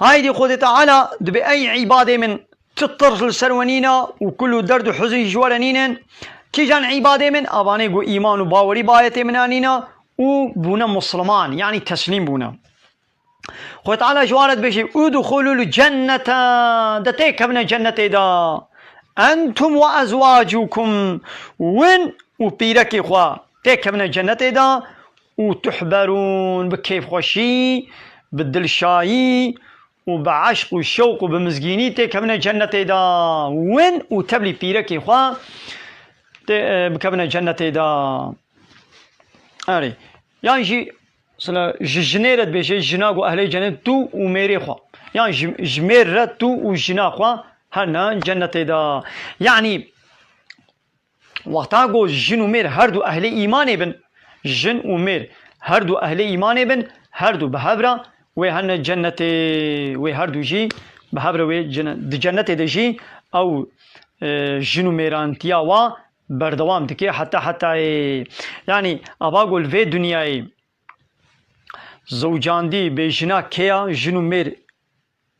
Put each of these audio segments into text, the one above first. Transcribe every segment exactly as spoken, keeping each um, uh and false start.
Haydî Xwedê Teala dibê ey îbadê min, tu tirs li ser we nîna û kul û derd û huzn ji we re nînin. Kîjan îbadê min? Avanê ku îman û bawerî bi ayetê min anîna û bûne musliman, yanî teslîm bûne. Xwedê Teala ji wan re dibêje, "Udxulul cennete", de têkevine cennetê de. "Entum ve ezwacukum", win û pîrekê xwe têkevine cennetê de û "tuhberûn", bi kêfxweşî, bi dilşayî û bi eşq û şewq û bi mizgînî têkevine cennetê de. Win û tevlî pîrekê xwe tê, e, bikevine cennetê de. Erê. Yan jî, mesela, ji jinê re dibêje, jina ku ehlê cennet tu û mêrê xwe. Yan ji, ji mêr re tu û jina xwe herne cennetê de. Yanî, wexta ku jin û mêr her du ehlê îmanê bin, jin û mêr her du ehlê îmanê bin, her du bi hev re wê herne cennetê, wê her du jî bi hev re wê cenne-, di cennetê de jî ew, e, jin û mêrantiya wa berdewam dike heta hetayê. Yanî, ava ku li vê dinyayê zewcandî bê jina kê ya, jin û mêr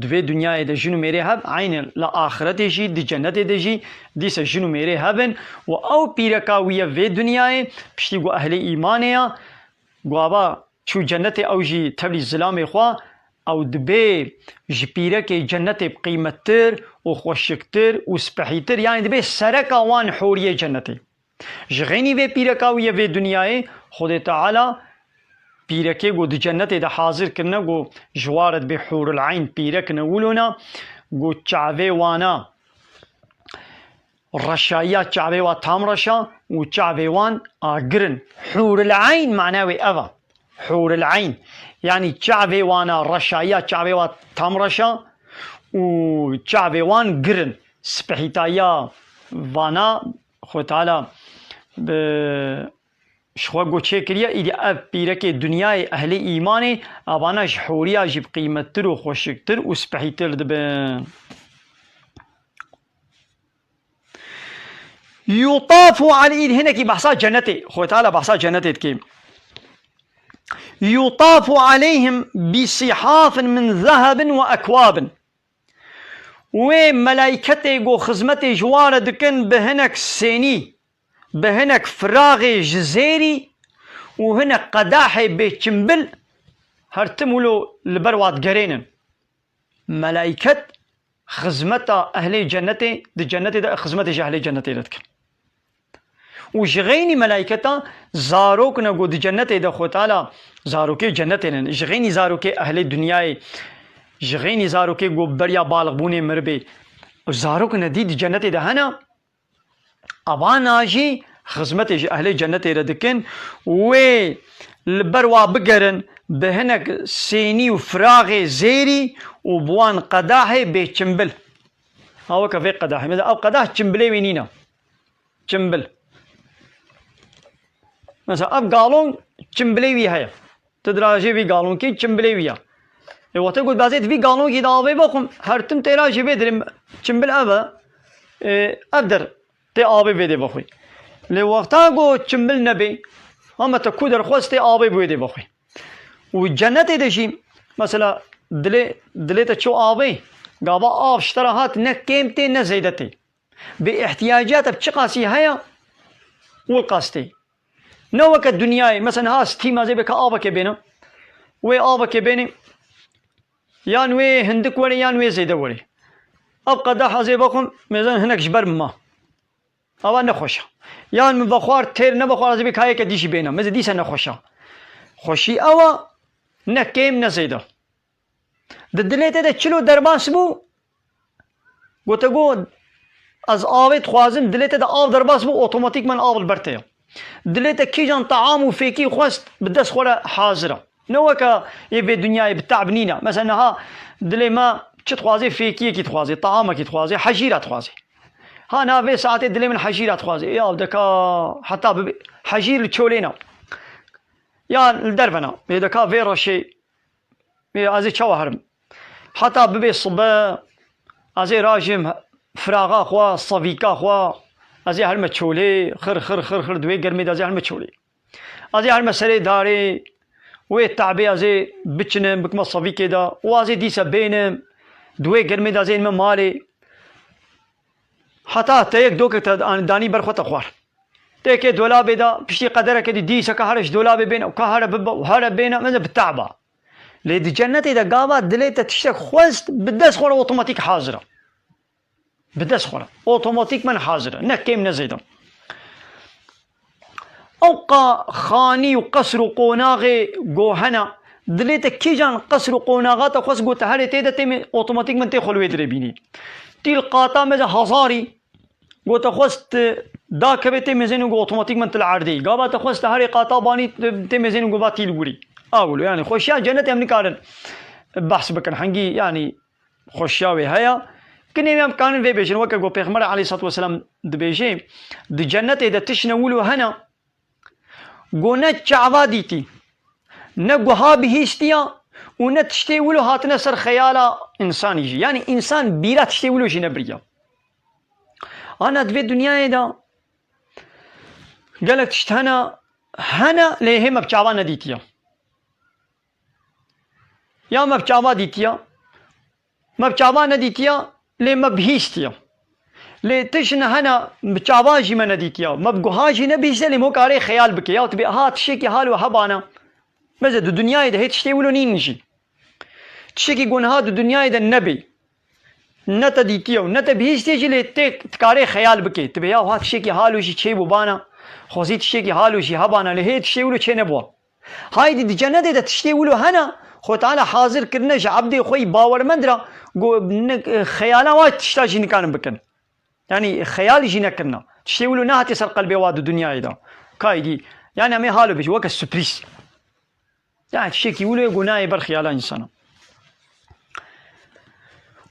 di vê dinyayê de jin û mêrê hev, eynî li axiretê jî, di cennetê de jî, dîse jin û mêrê hev in û ew pîreka wî ye vê dinyayê, piştî ku ehlê îmanê ya, ku ava çû cennetê, ew jî tevlî zilamê xwe, ew dibê ji pîrekê cennetê bi qîmettir û xweşiktir û spehîtir, yanî dibê sereka wan hûriyê cennetê. Ji xeynî vê pîreka wî ye vê dinyayê, Xwedê Teala pîrekê ku di cennetê de hazir kirine, ku ji wa re dibê hûrul eyn pîrekine wilona, ku çavê wana reşayiya çavê wa tam reşa û çavê wan agir in. Hûrul eyn mana wê ev e. Hûrul eyn. Yanî çavê wana reşayiya çavê wa tam reşa û çavê wan gir in. Spehîtayiya vana Xwedê Teala bi, ji xwe got çêkiriye, îdî ev pîrekê dinyayê ehlê îmanê, evana ji hûriya jî bi qîmettir û xweşiktir û spehîtir dibin. Yutafu aleyh, hinekî behsa cennetê, Xwedê Teala behsa cennetê dike. Yutafu aleyhim bi sihafin min zehebin ve ekwabin. Wê melayketê ku xizmetê ji wan re dikin bi hinek sênî, bi hinek firaxê ji zêrî û hinek qedahê bê çimbil her tim wilo li ber wa digerênin. Melayket xizmeta ehlê cennetê, di cennetê de xizmetê ji ehlê cennetê re dikin. Û ji xeynî melayketa zarok ne ku di cennetê de Xwedê Teala zarokê cennetê ne. Ji xeynî zarokê ehlê dinyayê, ji xeynî zarokê ku beriya balixbûnê miribê. Zarok ne dî di cennetê de hene. Avana jî xizmetê ji ehlê cennetê re dikin. Wê li ber wa bigerin bi hinek sênî û firaxê zêrî û bi wan qedahê bê çimbil. Ha weke vê qedahê. Mesela ev qedah çimbilê wî nîne. Çimbil. Mesela ev galon çimbilê wî heye. Tu dirajê vî galonkê çimbilê wî ya. Ê, wextê ku dibazê tu vî galonkî de avê vexwim, her tim têra jî vê dirê çimbil ev e. Ê, ev der tê avê vê dê vexwî. Lê wexta ku çimbil nebê, hama te ku derxwest tê avê bi wê dê vexwî. Û cennetê de jî, mesela, dilê, dilê te ço avê, gava av ji te re hat ne kêm tê ne zêde tê. Bi îhtiyaciyata çiqasî heye, wilqas tê. Ne weke dinyayê, mesela niha stîma zê bê ka avekê bêne. Wê avekê bêne. Yan wê hindik were, yan wê zêde were. Ev qedah ez ê vexwim, mêzan hinek ji ber min ma. Ava nexweş e. Yan min vexwar têr nevexwar, ez ê bê ka yeke dî jî bêne. Mêze dîse nexweş e. Xweşî ew e, ne kêm ne zêde. Di dilê te de çilo derbas bû, gote got, ez avê dixwazim, dilê te de av derbas bû, otomatîkman av li ber te ye. Dilê te kîjan taam û fêkî xwest, bi dest xwe re hazir e. Ne weke yê vê dinyayê bi te'b nîne. Mesela niha dilê me çi dixwazê, fêkiyekî dixwazê, taamekî dixwazê, hejîra dixwazê. Ha niha vê saetê dilê min hejîra dixwazê. Ê av deka heta bibe, hejîr li çolê ne. Ya li derve ne. Ê deka vê reşê Ê, ez ê çawa herim? Heta bibe sibe, ez ê rajim firaxa xwe, savîka xwe, ez ê herime çolê, xir, xir, xir, xir, di wê germê de ez ê herime çolê. Ez ê herime serê darê Wê te'bê ez ê biçinim, bikime sevîkê de, û ez ê dîse bênim, di wê germê de ez ê inime malê. Heta te yek dokek te an-, danî ber xwe te xwar. Têkê dolabê de, piştî qedereke dî dîse ka here ji dolabê bêne, û ka here bibe, û here bêne, meze bi te'ba. Lê di cennetê de gava dilê te tiştek xwest, bi dest xwe re otomatîk hazir e. Bi dest xwe re. Otomatîkmen hazir e. Ne kêm ne zêde. Ew qa xanî û qesr û qonaxê go hene, dilê te kîjan qesr û qonaxa te xwest go te herê tê de têmê, otomatîkmen tê xwe li wê dirê bînî. Tîl qata meze hezarî, go te xwest dakeve tê mêzên û go otomatîkmen til erdê. Gava te xwest te herê qata banî tê mêzên û go va tîl wirî. A wilo, yani xweşiya cennet em nikarin behs bikin. Hengî, yani xweşiya wê heye. Kinê em kanin vê bêjin, weke ku Pêxember aleyhissalatu vesselam dibêje, di cennetê de tiştine wilo hene, ku ne çava dîtî, ne guha bihîstiya û ne tiştê wilo hatine ser xeyala însanî jî. Yani însan bîra tiştê wilo jî nebiriya. Ana di vê dinyayê de gelek tişt hene, hene lê hê me bi çava nedîtiye. Ya me bi çava dîtiye, me bi çava nedîtiye, lê me bihîstiye. Lê tişt hene bi çava jî me nedîtiye, me bi guha jî nebihîstiye, lê me wek arê xeyal bike. Ya tu bê, ha, tiştekî halo hebana. Meze di dinyayê de hê tiştê wilo nîn jî. Tiştekî ku niha di dinyayê de nebê. Ne te dîtiye û ne te bihîstiye jî, lê tê dikarê xeyal bike. Tu bê, ya ha tiştekî halo jî çêbû bana. Xwezî tiştekî halo jî hebana, lê hê tiştê wilo çê nebûwa. Haydî di cennetê de tiştê wilo hene, Xwe Teala hazir kirine ji ebdê xwe yî bawermend re, ku ne, xeyala wa tişta jî nikarin bikin. Yani xeyal jî nekirina. Tiştê wilo nehatiye ser qelbê wa di dinyayê de. Kaydî, yani em ê halo bêjin, weke surprîz. Yani tiştekî wilo ye ku nayê ber xeyala însana.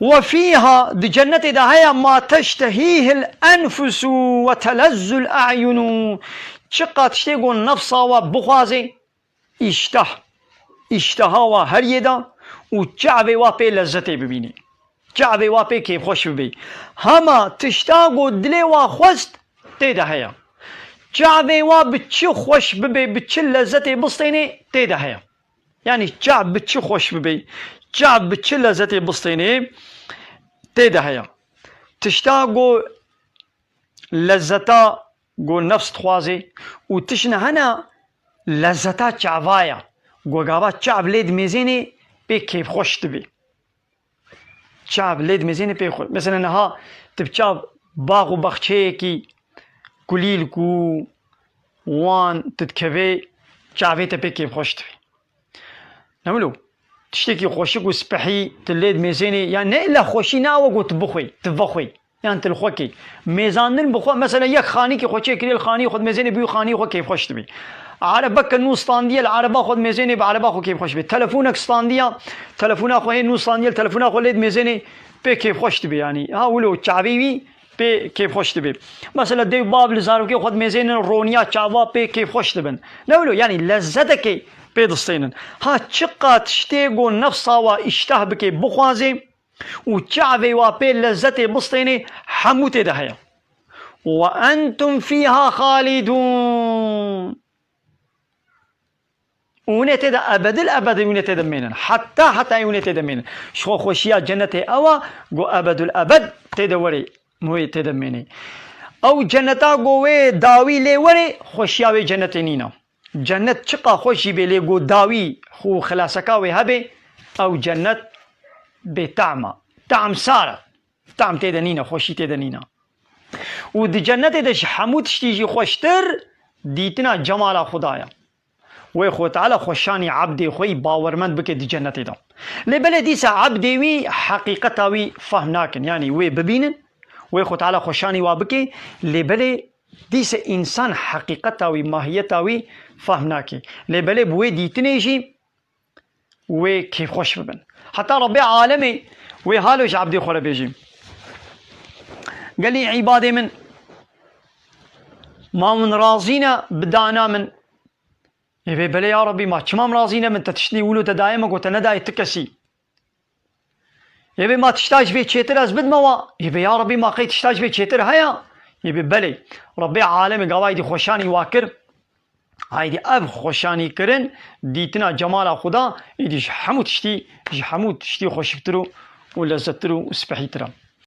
Ve fîha, di cennetê de heye, ma teştehîhil enfusu ve telezzul a'yunu. Çiqa tiştê ku nefsa wa bixwaze, îştah, îşteha wa heriyê de û çavê wa pê lezzetê bibînî. Çavê wa pê kêfxweş bibê. Hema tişta ku dilê wa xwest tê de heye. Çavê wa bi çi xweş bibê, bi çi lezzetê bistênê tê de heye. Yani çav bi çi xweş bibê, çav bi çi lezzetê bistênê tê de heye. Tişta ku lezzeta ku nefs dixwaze û tiştine hene lezzeta çava ye. Ku gava çav lê dimêzênê pê kêfxweş dibê. Çav lê dimêzênê pê xwe. Mesela niha tu bi çav bax û baxçeyekî kulîlk û wan tu dikevê, çavê te pê kêfxweş dibê. Ne wilo? Tiştekî xweşik û spehî tu lê dimêzênê, ya ne illa xweşî ne awe ku tu bixwê, tu vexwê. Yan tu li xwe kê. Mêzandin bi xwe, mesela yek xanîkî xwe çêkiriye, li xanî xwe dimêzênê, bi wî xanî xwe kêfxweş dibî. Erebeke nû standiye, li ereba xwe dimêzênê, bi ereba xwe kêfxweş bibî. Telefonek standiya, telefona xwe hê nû standiye, li telefona xwe lê dimêzênê, pê kêfxweş dibî yanî. Ha wilo çavê wî pê kêfxweş dibî. Mesela dê û bav li zarokê xwe dimêzênin, roniya çava pê kêfxweş dibin. Ne wilo, yanî lezzetekê pê distênin. Ha çiqa tiştê ku nefsa wa îştah bike, bixwaze, û çavê wa pê lezzetê bistênê, hemû tê de heye. Ve entum fîha xalidûn. Û hûn ê tê de ebedil ebedê hûn ê tê de mênin. Heta heta hûn ê tê de mênin. Ji xwe xweşiya cennetê ew e, ku ebedul ebed tê de werê, hûn ê tê de mênê. Ew cenneta ku wê dawî lê werê, xweşiya wê cennetê nîne. Cennet çiqa xweş jî bê, lê ku dawî xwe xilaseka wê hebe, ew cennet bêtehm e. Tehm sar e. Tehm tê de nîne, xweşî tê de nîne. Û di cennetê de ji hemû tiştî jî xweştir dîtina cemala Xuda ye. Wê Xwe Teala xweşanî ebdê xwe yî bawermend bike di cennetê de. Lê belê dîsa ebdê wî heqîqeta wî fehm nakin. Yanî wê bibînin, wê Xwe Teala xweşanî wa bike, lê belê dîse însan heqîqeta wî, mahiyeta wî fehm nake. Lê belê bi wê dîtinê jî wê kêfxweş bibin. Heta Rebbê alemê wê halo ji ebdê xwe re bêjî. Gelî îbadê min, ma min razî ne bi dana min? Ê bê belê ya Rebbî, ma çima min razî ne min? Te tiştî wilo te daye min, got te nedaye ti kesî. Ê bê ma tişta ji vê çêtir ez bidme wa? Ê bê ya Rebbî, ma qey tişta ji vê çêtir heye? Ê bê belê. Rebbê alemê gavayî dî xweşanî wa kir. Haydî ev xweşanîkirin, dîtina cemala Xuda, êdî ji hemû tiştî, ji hemû tiştî xweşiktir û, û lezzettir û spehîtir e.